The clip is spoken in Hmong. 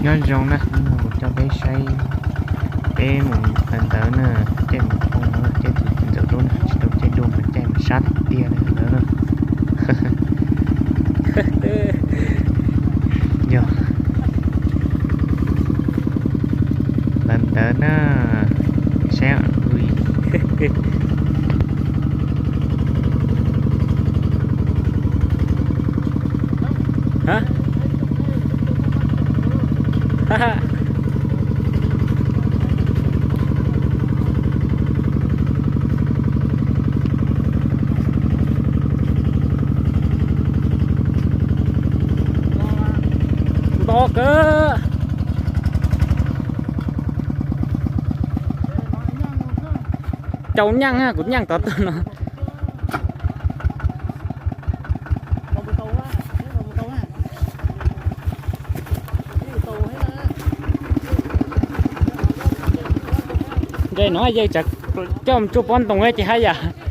Nyob zoo na, hnub no kuv coj peb saib, peb mus ntawd ntawd na, caij mus poob no, caij tus txiv ntxawm dub na, tsis tau caij dua mas caij mas sab tiag tiag li ntawd na. Yog ntawd ntawd na, saib ui. Nto kawg. Cau nyeej, kuv nyeej tod tuaj no. Ntshe no yawg tsam coj tsuj pob ntoo ces haj yam